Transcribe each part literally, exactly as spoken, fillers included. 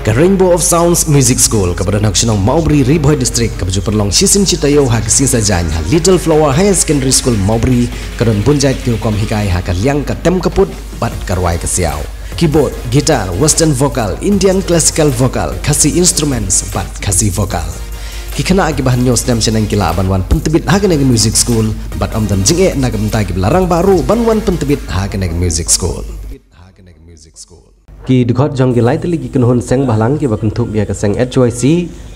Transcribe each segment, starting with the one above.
Ka Rainbow of Sounds Music School, kaba don ha ka shnong Mawbri, Ri Bhoi District, kaba ju pynlong shisien shi taïew ha ka sngi Saitjaiñ ha Little Flower Higher Secondary School Mawbri, ka don bun jait ki rukom hikai ha ka liang ka tem ka put bad ka rwai ka siaw. Keyboard, guitar, western vocal, Indian classical vocal, Khasi instruments bad Khasi vocal. Ki khynnah kiba hynñiew snem shaneng ki lah ban wan pyntbit ha kane ka music school bad ym don jingeh na ka bynta kiba la rangbah ruh ban wan pyntbit ha kane ka music school. Ki dkhot jong ki lai tylli ki kynhun seng bhalang kiba kynthup ïa ka seng H Y C,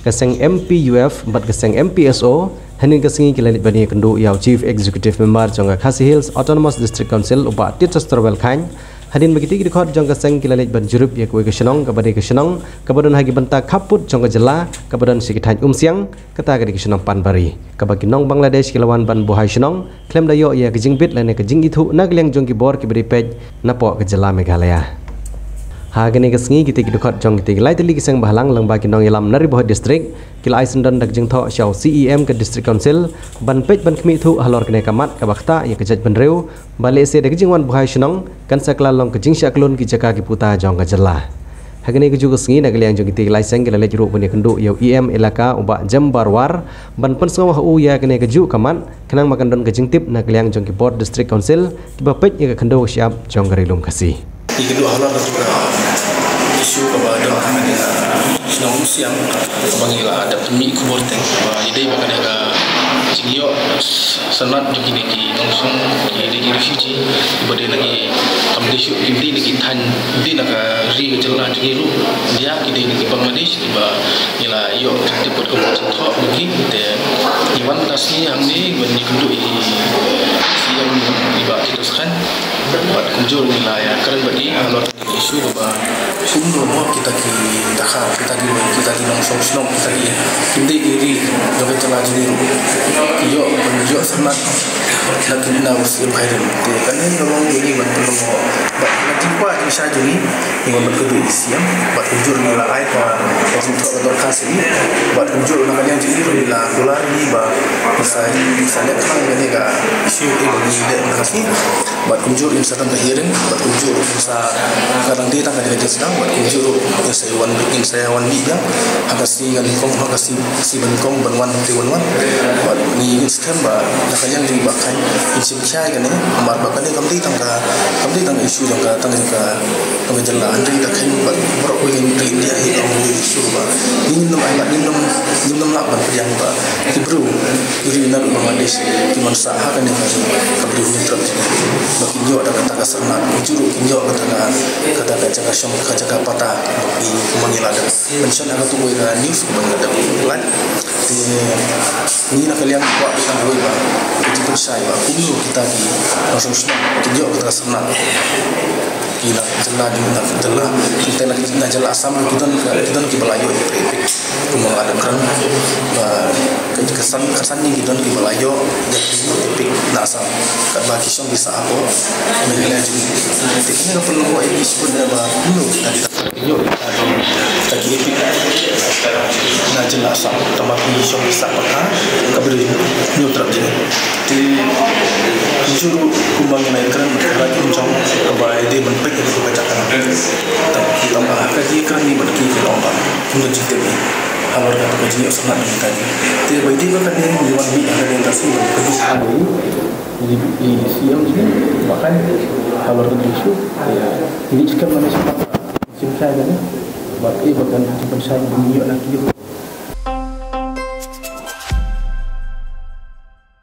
ka seng M P U F bad ka seng M P S O, hynnin ka sngi ki la leit ban ïakynduh ïa u Chief Executive Member jong ka Khasi Hills Autonomous District Council, u Bah Titus Tyrwel Chyne. Hadien ba kitei ki dkhot jong ka seng ki la leit ban jurip ïa kawei ka shnong kaba dei ka shnong kaba don ha ki bynta khappud jong ka jylla, kaba don sha ki thaiñ Umsiang, kata ka dei ka shnong Panbari, kaba ki nong Bangladesh ki la wan ban buhai shnong khlem da ïoh ïa ka jingbit lane ka jingithuh na ka liang jong ki bor kiba dei peit napoh ka jylla Meghalaya. Ha kane ka sngi kitei ki dkhot jong kitei ki lai tylli ki seng bhalang lyngba ki nongïalam na Ri Bhoi District ki la ai syndon da ka jingthoh sha u C E M ka District Council ban peit ban khmih thuh halor kane ka mat kaba ktah ïa ka jaitbynriew, ba lehse da ka jingwan buhai shnong kan sa kylla long ka jingshah kyllun ki jaka ki puta jong ka jylla. Ha kane kajuh ka sngi na ka liang jong kitei ki lai seng ki la leit ruh ban ïakynduh ïa u E M Elaka, u Bah Jem Barwar, ban pynsngew ha u ïa kane kajuh ka mat, khnang ba kan don ka jingtip na ka liang jong ki bor District Council kiba peit ïa ka khyndew ka shyiap jong ka Ri Lum Khasi. Ïakynduh halor kata ka issue kaba don ha kane ka shnong Umsiang, kaba ngi la dep pynmih khubor teng ba ïadei bad kane ka jingïoh sanad jong kine ki nongshong, ki dei ki refugee kiba dei na ki, kam dei shuh, kim dei na ki thaiñ, kim dei na ka ri ka jylla jong ngi ruh, India, ki dei na ki Bangladesh, kiba ngi la ïoh tip bad ka jingthoh jong ki. Te ngi wan da sngi hangne ban ïakynduh ïa i C E M, i Bah Titus Chyne, bad kumjuh ngi la ïakren bad i halor issue kaba kumno mo kita ki dkhar, kita ki, kita ki nongshong shnong, kita ki, kim dei ki ri jong ka jylla jong ngi ruh, ki ïoh, ki ïoh sanad na ki, na u C M Khyren. Te kane ka long ïa ngi ban pynlong mo, bad na jingkwah jingshai jong ngi, ngi wan ban kynduh ïa i C E M, bad kumjuh ngi la ai ka, ka jingthoh ka dorkhas ïa ngi, bad kumjuh na ka liang jong ngi ruh ngi la kular ïa ngi ba ngi sa, ngi sa leh khnang ïa kane ka issue, eh, ba ngi leh na ka sngi. Bad kumjuh ngin sa don ka hearing, bad kumjuh ngin sa, ka dang dei tang ka dei ka jingsdang, bad kumjuh ruh ngin sa wan, ngin sa wan mih biang ha ka sngi ka nyngkong, ha ka sngi, sngi ba nyngkong ban wan, te wan wan. Bad ngi ngin skhem ba na ka liang jong i Bah Chyne, ngin shim khia ïa kane, namar ba kane kam dei tang ka, kam dei tang ka issue jong ka, tang jong ka, tang ka jylla, hynrei ka Chyne bad baroh kawei ka India hi ka long kawei ka issue ba ngin nym ai, bad ngin nym, ngin nym lah ban pdiang ba ki briew, ki ri na Bangladesh, ki ban sah ha kane ka, ka briew Hynñiewtrep jong ngi, ba kin ïoh da kata ka sanad, kumjuh ruh kin ïoh kata ka, kata ka jaka shong, ka jaka pata, ba ki, kumba ngi la dep mention ha kato kawei ka news, kumba ngi la dep lait. Te ngi na ka liang kwah tang kawei ba ka jingpynshai ba kumno kita ki nongshong shnong kin ïoh kata ka sanad. Ki na jylla, na jylla, kita na, na jylla Assam ki don, ki don kiba la ïoh ïa ka EPIC. Kumba nga la kren ba ka, ka san, ka san ngi ki don kiba la ïoh ïa ka EPIC na Assam. Katba ki shong ki sah hapoh Meghalaya jong ngi. Te kane ka pynlong ïa ngi shibun ba kumno kita ki ïoh kita ki EPIC na jylla Assam, tangba ki shong ki sah patta ka briew Hynñiewtrep jong ngi. Te kumjuh ruh kumba ngi la ïakren, ka jingshong kaba ïadei ban peit ïa kato ka jaka. Tang, tangba ka jingïakren ngi bad ki, ki long ba ym don jingtip halor kato ka jingïoh sanad jong kita ki. Te ba ïadei bad kane ngi wan mih ha kane ka sngi ban kynduh ïa i, i, i C E M jong ngi, Bah Chyne, halor kato ka issue. Te ngi skhem ba ngi shim, shim khia ïa kane. Bad i ba kan jingpynshai ba ngi ïoh na ki